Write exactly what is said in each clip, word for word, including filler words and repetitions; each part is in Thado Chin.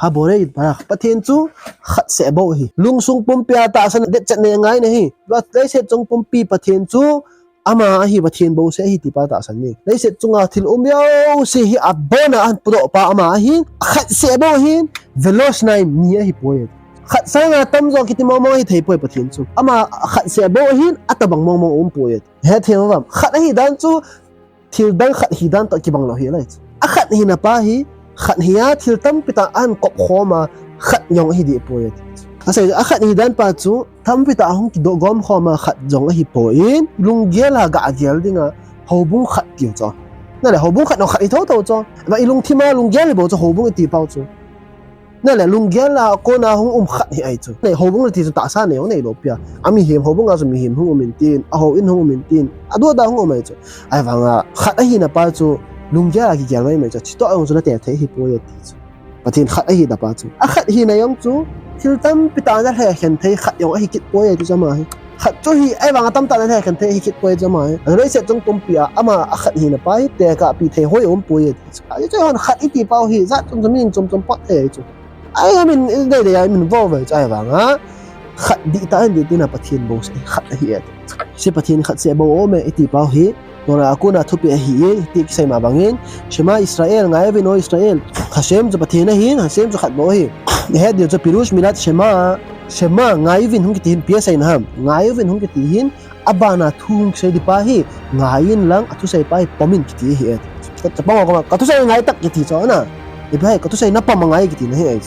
Haborei Barak. Pathen chu khat seh bou ahi. Lungsung pumpi a tahsan detchet nei angai nahi. Leiset chung pumpi Pathen chu ama ahi, Pathen bouseh ahi ti pa tahsan nei. Leiset chunga thil um jouse hi abona ahin pudoh pa ama ahin, khat seh bou ahin, Veloz Znaim ni ahipoi. Khat sanga tamjo kiti mong mong ahi thei poi Pathen chu. Ama khat seh bou ahin, atobang mong mong umpoi. Hethem uvam. Khat ahi dan chu thil dang khat hi dan toh kibang lou hilai. Akhat hina pa hi, khat hi a thil tampi tah ahin kop khom a, khat jong ahi deh poi. Asei, akhat hi dan pa chu tampi tah ahung kidoh gom khom a, khat jong ahipoi. Lunggel a gah gel dinga houbung khat tiu chu. Nale, houbung khat jong khat hi thotho chu. Ama ilungthim a lunggel hi bou chu houbung iti pau chu. Nale, lunggel a kona hung um khat hi ahi chu. Nale, houbung le ti chu tahsa nei jong neilou pi a. Amihem houbung a chu mihem hung um intin, ahou in hung um intin, adu ada hung um ahi chu. Ahivanga khat ahina pa chu lunggel a kigel mai mai chu. Chitoh jong chu nate thei ahipoi ati chu. Pathen khat ahina pa chu. Akhat hina jong chu thil tampi tah ana lhekhen thei khat jong ahi kit poi ati chu ama hi. Khat chu hi, ahivanga tamtah ana lhekhen thei ahi kit poi chu ama hi. Leiset chung pumpi a ama akhat hina pa hi tekahpi thei hoi umpoi ati. Ahi chu hon khat iti pau hi, jat chom chom, min chom chom pot thei ahi chu. Ahi, amin dei dei a, amin vo ve chu ahivanga. Khat dihtah ahin dihtin a Pathen bouseh khat ahi e. Hiche Pathen khat seh bou aume iti pau hi, Torah a kona thupeh ahin, hiti kisei ma bangin, Shema Israel, ngai uvin O Israel. Hashem chu Pathen ahin, Hashem chu khat bou ahi. Ihet diu chu Pirush Milat Shema, Shema, ngai uvin hung kiti hin, ipi aseina ham. Ngai uvin hung kiti hin, abana thu hung kisei ding pa hi, ngai in lang, athusei pa hi pom in kiti ahi e. Ka, ka pom a koma, kathusei ngai tah kiti chu ana. Ipi ham, kathusei napom angai kiti na ahi e.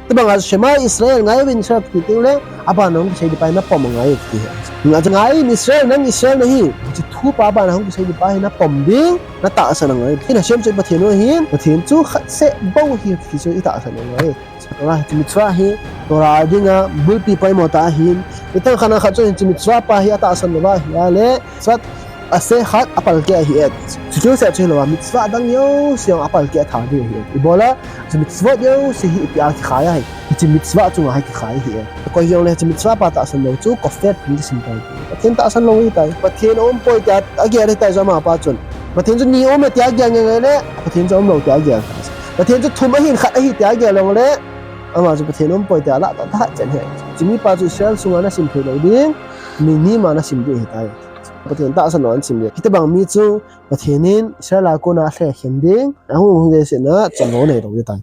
Tobanga Shema Israel, ngai uvin Israel kiti teng le, abana hung kisei ding pa hi napom angai kiti ahi e. Ngai in Israel, nang Israel nahi. Hiche thu pa abana hung kisei ding pa hi napom ding, natahsan angai. Hin Hashem chu Pathen u ahin, Pathen chu khat seh bou ahi kiti chu itahsan angai. Torah, hiche mitzvah hi, Torah a dinga bulpi poimo tah ahin, mi themkhat a khat chun hiche mitzvah pa hi atahsan lou va ahile, mitzvot aseh khat apalkeh ahi e. Chuche seh chu hilou a, mitzvah dang jouse jong apalkeh tha ding ahi e. Ibola, hiche mitzvot jouse hi ipi a kikhai ahi. Hiche mitzvah chunga hi kikhai ahi e. Koi hijongle hiche mitzvah pa tahsan lou chu kofet pi kisim tai. Pathen tahsan lou ahitai. Pathen aumpoi tia agel ahitai chu ama pa chun. Pathen chu ni aume tia agel ngai ngai le, Pathen chu aumlou tia agel tai. Pathen chu thum ahin khat ahi tia agel jongle, ama chu Pathen aumpoi tia alah tah tah chen ahi. Hiche mipa chu Israel sunga nasim thei lou ding, mi ni ma nasim ding ahitai. Pathen tahsan lou ahin sim ding. Hitobang mi chu Pathen in Israel a kona alhekhen ding, ahung hung ding seh na, chonlou neilou ding tai.